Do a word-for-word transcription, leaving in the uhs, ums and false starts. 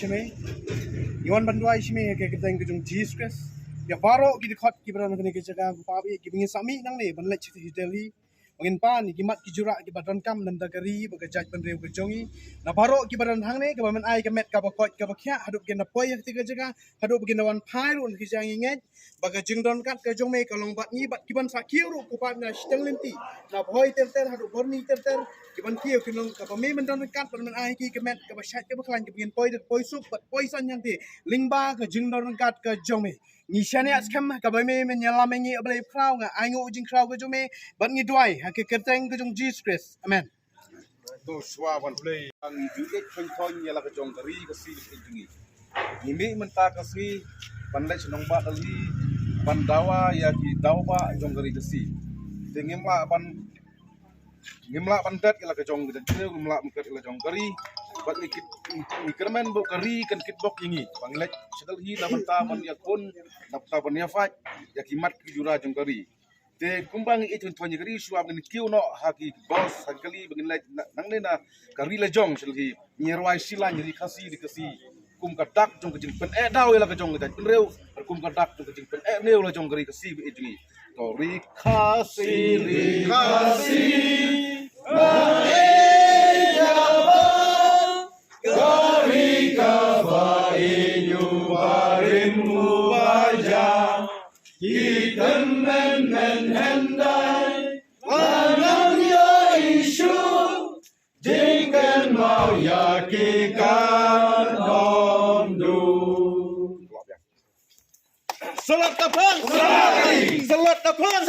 Shimei. Ngi wan ban duwai shimei ha ka kyrteng ka jong Jesus Christ. Ïa baroh ki dkhot kiba don ha kane ka jaka, ko Pa, kiba ngi sa mih nangne ban leit sha Delhi. Ba ngin pan ïa ki mat ki jurah kiba donkam na ka ri bad ka jaitbynriew ka jong ngi. Na baroh kiba don hangne, kaba men ai ka met kaba koit kaba khiah haduh ba kin da poi ha kata ka jaka, haduh ba kin da wan phai ruh na ka jaka, ngi ngeit ba ka jingdon ryngkat ka jong me ka long bad ngi bad ki ban sa kiew ruh, ko Pa, na shiteng lynti, na Bhoi ter ter haduh Byrni ter ter, ki ban kiew kin long kaba me men don ryngkat bad men ai ki ka met kaba shait kaba khlaiñ, kaba ngin poi dei poi suk bad poi san hangtei lyngba ka jingdon ryngkat ka jong me. Ngi shaniah skhem kaba me men ïalam ïa ngi, A Blei bakhraw. Nga ainguh jingkhraw ka jong me bad ngi duwai ha ka kyrteng ka jong Jesus Christ. Amen. To shuwa ban play, ngi ju ïeit thon thon ïa la ka jong ka ri Khasi ka jong ngi. Ngi mih mynta ka sngi ban leit sha nongbah Delhi ban dawa ïa ki daw bah jong ka ri Khasi. Te ngim lah ban, ngim lah ban dat ïa la ka jong ka jaitbynriew, ngim lah ban dat ïa la jong ka ri. Bad ngi kit, ngi kyrmen ba ka ri kan kitbok ïa ngi. Ba ngi leit sha Delhi na bynta ban ïakhun, na bynta ban ïa fight ïa ki mat ki jurah jong ka ri. Te kumba ngi ïeit thon thon ïa ka ri, shuwa ngin kiew noh ha ki bus, ha ki kali, ba ngin leit na, nangne na ka ri la jong sha Delhi. Ngi rwai shilaiñ ri Khasi, ri Khasi, kum ka dak jong ka jingpyneh daw ïa la ka jong ka jaitbynriew, kum ka dak jong ka jingpyneh hynñiew la jong ka ri Khasi ba ïeit jong ngi. To ri Khasi, ri Khasi, ba ïeit ïa ba, ka ri kaba ïeit ïa u barim u baja. Ki tymmen men hyndai, ba ngan ïohi shuh jingkynmaw ïa ki kan ym dum. Salat ka pang. Salat ka pang.